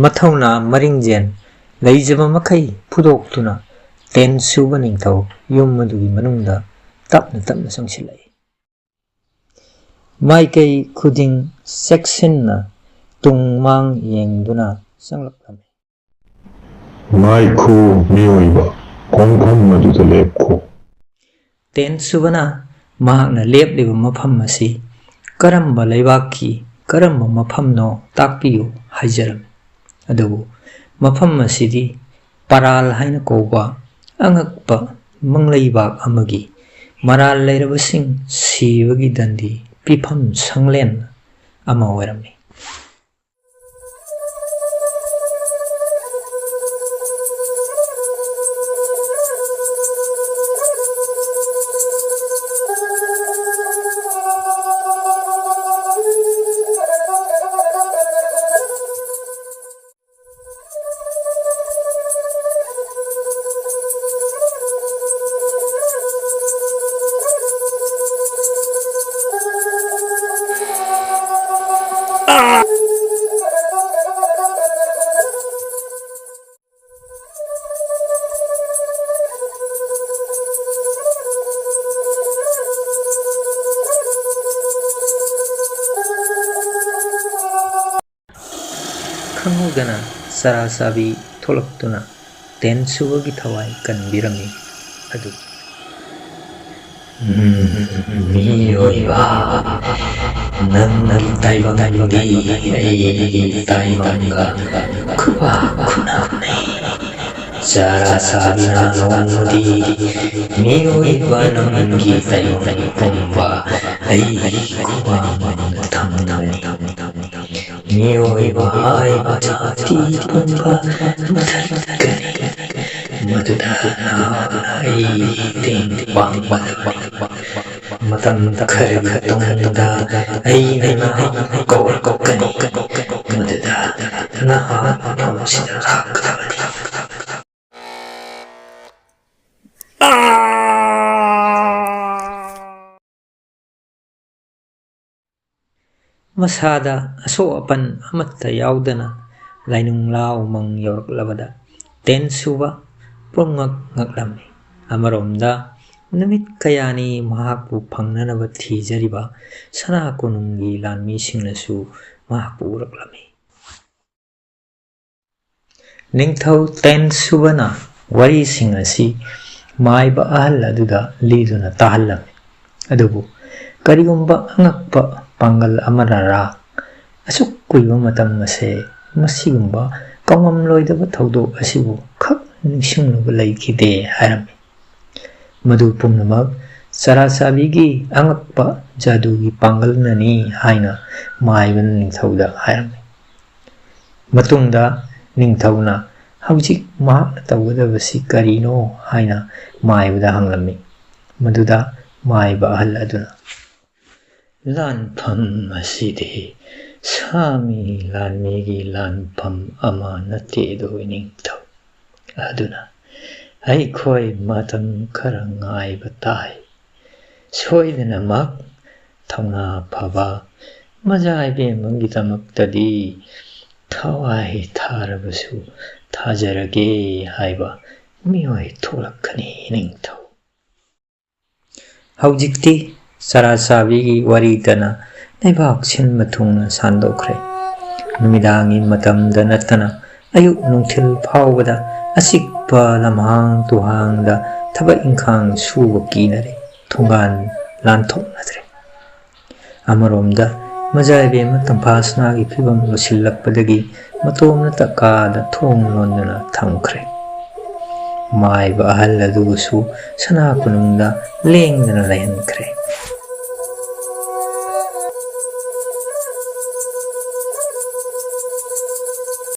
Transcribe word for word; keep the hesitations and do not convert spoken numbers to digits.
ꯃꯊꯧꯅꯥ ꯃꯔꯤꯡꯖꯦꯜ ꯂꯩꯖꯕ ꯃꯈꯩ ꯐꯨꯗꯣꯛꯇꯨꯅ ꯇꯦꯟ ꯁꯨꯕ ꯅꯤꯡꯊꯧ ꯌꯨꯝ ꯑꯗꯨꯒꯤ ꯃꯅꯨꯡꯗ ꯇꯞꯅ ꯇꯞꯅ ꯆꯪꯁꯤꯜꯂꯛꯏ꯫ ꯃꯥꯏꯀꯩ ꯈꯨꯗꯤꯡ ꯆꯦꯛꯁꯤꯟꯅ ꯇꯨꯡ ꯃꯥꯡ ꯌꯦꯡꯗꯨꯅ ꯆꯪꯂꯛꯂꯝꯃꯤ꯫ "ꯉꯥꯏꯈꯣ ꯃꯤꯑꯣꯏꯕ, ꯈꯣꯡꯐꯝ ꯑꯗꯨꯗ ꯂꯦꯞꯈꯣ"꯫ ꯇꯦꯟ ꯁꯨꯕꯅ ꯃꯍꯥꯛꯅ ꯂꯦꯞꯂꯤꯕ ꯃꯐꯝ ꯑꯁꯤ ꯀꯔꯝꯕ ꯂꯩꯕꯥꯛꯀꯤ ꯀꯔꯝꯕ ꯃꯐꯝꯅꯣ ꯇꯥꯛꯄꯤꯌꯨ ꯍꯥꯏꯖꯔꯝꯃꯤ꯫ ꯑꯗꯨꯕꯨ ꯃꯐꯝ ꯑꯁꯤꯗꯤ ꯄꯔꯥꯜ ꯍꯥꯏꯅ ꯀꯧꯕ ꯑꯉꯛꯄ ꯃꯪꯂꯩꯕꯥꯛ ꯑꯃꯒꯤ ꯃꯔꯥꯜ ꯂꯩꯔꯕꯁꯤꯡ ꯁꯤꯕꯒꯤ ꯗꯟꯗꯤ ꯄꯤꯐꯝ ꯁꯪꯂꯦꯟ ꯑꯃ ꯑꯣꯏꯔꯝꯃꯤ꯫ ꯈꯪꯍꯧꯗꯅ ꯆꯔꯥ ꯆꯥꯕꯤ ꯊꯣꯛꯂꯛꯇꯨꯅ ꯇꯦꯟ ꯁꯨꯕꯒꯤ ꯊꯋꯥꯏ ꯀꯟꯕꯤꯔꯝꯃꯤ꯫ ꯑꯗꯨ "ꯎꯝ, ꯃꯤꯑꯣꯏꯕ, ꯅꯪꯒꯤ ꯇꯥꯏꯕꯪꯗꯤ ꯑꯩꯒꯤ ꯇꯥꯏꯕꯪꯒ ꯈꯨꯕꯥꯛ ꯈꯨꯅꯕꯅꯤ꯫ ꯆꯔꯥ ꯆꯥꯕꯤꯅ ꯅꯣꯡꯃꯗꯤ ꯃꯤꯑꯣꯏꯕ ꯅꯪꯒꯤ ꯇꯥꯏꯕꯪ ꯄꯨꯝꯕ ꯑꯩꯒꯤ ꯈꯨꯕꯥꯛ ꯃꯅꯨꯡꯗ ꯊꯝꯅꯕꯅꯤ꯫ ꯃꯤꯑꯣꯏꯕ ꯍꯥꯏꯕ ꯖꯥꯇꯤ ꯄꯨꯝꯕ ꯃꯨꯊꯠꯀꯅꯤ꯫ ꯃꯗꯨꯗ ꯅꯍꯥꯛꯅ ꯑꯩ ꯃꯇꯦꯡ ꯄꯥꯡꯕ ꯃꯇꯝ ꯈꯔꯒꯤ ꯃꯇꯨꯡꯗ ꯑꯩꯅ ꯅꯍꯥꯛ ꯀꯧꯔꯛꯀꯅꯤ꯫ ꯃꯗꯨꯗ ꯅꯍꯥꯛ ꯃꯐꯝꯁꯤꯗ ꯂꯥꯛꯀꯗꯕꯅꯤ"꯫ ꯃꯁꯥꯗ ꯑꯁꯣꯛ ꯑꯄꯟ ꯑꯃꯠꯇ ꯌꯥꯎꯗꯅ ꯂꯥꯏꯅꯨꯡꯂꯥꯎ ꯃꯪ ꯌꯧꯔꯛꯂꯕꯗ ꯇꯦꯟ ꯁꯨꯕ ꯄꯨꯝꯉꯛ ꯉꯛꯂꯝꯃꯤ꯫ ꯑꯃꯔꯣꯝꯗ ꯅꯨꯃꯤꯠ ꯀꯌꯥꯅꯤ ꯃꯍꯥꯛꯄꯨ ꯐꯪꯅꯅꯕ ꯊꯤꯖꯔꯤꯕ ꯁꯅꯥ ꯀꯣꯅꯨꯡꯒꯤ ꯂꯥꯟꯃꯤꯁꯤꯡꯅꯁꯨ ꯃꯍꯥꯛꯄꯨ ꯎꯔꯛꯂꯝꯃꯤ꯫ ꯅꯤꯡꯊꯧ ꯇꯦꯟ ꯁꯨꯕꯅ ꯋꯥꯔꯤꯁꯤꯡ ꯑꯁꯤ ꯃꯥꯏꯕ ꯑꯍꯜ ꯑꯗꯨꯗ ꯂꯤꯗꯨꯅ ꯇꯥꯍꯜꯂꯝꯃꯤ꯫ ꯑꯗꯨꯕꯨ ꯀꯔꯤꯒꯨꯝꯕ ꯑꯉꯛꯄ ꯄꯥꯡꯒꯜ ꯑꯃꯅꯔꯥ ꯑꯁꯨꯛ ꯀꯨꯏꯕ ꯃꯇꯝ ꯑꯁꯦ ꯃꯁꯤꯒꯨꯝꯕ ꯀꯥꯎꯉꯝꯂꯣꯏꯗꯕ ꯊꯧꯗꯣꯛ ꯑꯁꯤꯕꯨ ꯈꯛ ꯅꯤꯡꯁꯤꯡꯂꯨꯕ ꯂꯩꯈꯤꯗꯦ ꯍꯥꯏꯔꯝꯃꯤ꯫ ꯃꯗꯨ ꯄꯨꯝꯅꯃꯛ ꯆꯔꯥ ꯆꯥꯕꯤꯒꯤ ꯑꯉꯛꯄ ꯖꯥꯗꯨꯒꯤ ꯄꯥꯡꯒꯜꯅꯅꯤ ꯍꯥꯏꯅ ꯃꯥꯏꯕꯅ ꯅꯤꯡꯊꯧꯗ ꯍꯥꯏꯔꯝꯃꯤ꯫ ꯃꯇꯨꯡꯗ ꯅꯤꯡꯊꯧꯅ ꯍꯧꯖꯤꯛ ꯃꯍꯥꯛꯅ ꯇꯧꯒꯗꯕꯁꯤ ꯀꯔꯤꯅꯣ ꯍꯥꯏꯅ ꯃꯥꯏꯕꯗ ꯍꯪꯂꯝꯃꯤ꯫ ꯃꯗꯨꯗ ꯃꯥꯏꯕ ꯑꯍꯜ ꯑꯗꯨꯅ, "ꯂꯥꯟꯐꯝ ꯑꯁꯤꯗꯤ ꯁꯥꯃꯤ ꯂꯥꯟꯃꯤꯒꯤ ꯂꯥꯟꯐꯝ ꯑꯃ ꯅꯠꯇꯦꯗꯣ ꯏꯅꯤꯡꯊꯧ꯫ ꯑꯗꯨꯅ ꯑꯩꯈꯣꯏ ꯃꯇꯝ ꯈꯔ ꯉꯥꯏꯕ ꯇꯥꯏ꯫ ꯁꯣꯏꯗꯅꯃꯛ ꯊꯧꯅꯥ ꯐꯕ ꯃꯖꯥ ꯏꯕꯦꯝꯃꯒꯤꯗꯃꯛꯇꯗꯤ ꯊꯋꯥꯏ ꯊꯥꯔꯕꯁꯨ ꯊꯥꯖꯔꯒꯦ ꯍꯥꯏꯕ ꯃꯤꯑꯣꯏ ꯊꯣꯛꯂꯛꯀꯅꯤ ꯏꯅꯤꯡꯊꯧ"꯫ ꯍꯧꯖꯤꯛꯇꯤ ꯆꯔꯥ ꯆꯥꯕꯤꯒꯤ ꯋꯥꯔꯤꯇꯅ ꯂꯩꯕꯥꯛ ꯁꯤꯟꯕ ꯊꯨꯡꯅ ꯁꯥꯟꯗꯣꯛꯈ꯭ꯔꯦ꯫ ꯅꯨꯃꯤꯗꯥꯡꯒꯤ ꯃꯇꯝꯗ ꯅꯠꯇꯅ ꯑꯌꯨꯛ ꯅꯨꯡꯊꯤꯜ ꯐꯥꯎꯕꯗ ꯑꯆꯤꯛꯄ ꯂꯝꯍꯥꯡ ꯇꯨꯍꯥꯡꯗ ꯊꯕꯛ ꯏꯪꯈꯥꯡ ꯁꯨꯕ ꯀꯤꯅꯔꯦ, ꯊꯣꯡꯒꯥꯟ ꯂꯥꯟꯊꯣꯛꯅꯗ꯭ꯔꯦ꯫ ꯑꯃꯔꯣꯝꯗ ꯃꯖꯥ ꯏꯕꯦꯝꯃ ꯇꯝꯐꯥ ꯁꯅꯥꯒꯤ ꯐꯤꯕꯝ ꯂꯣꯏꯁꯤꯜꯂꯛꯄꯗꯒꯤ ꯃꯇꯣꯝꯅꯇ ꯀꯥꯗ ꯊꯣꯡ ꯂꯣꯟꯗꯨꯅ ꯊꯝꯈ꯭ꯔꯦ꯫ ꯃꯥꯏꯕ ꯑꯍꯜ ꯑꯗꯨꯕꯨꯁꯨ ꯁꯅꯥ ꯀꯣꯅꯨꯡꯗ ꯂꯦꯡꯗꯅ ꯂꯩꯍꯟꯈ꯭ꯔꯦ꯫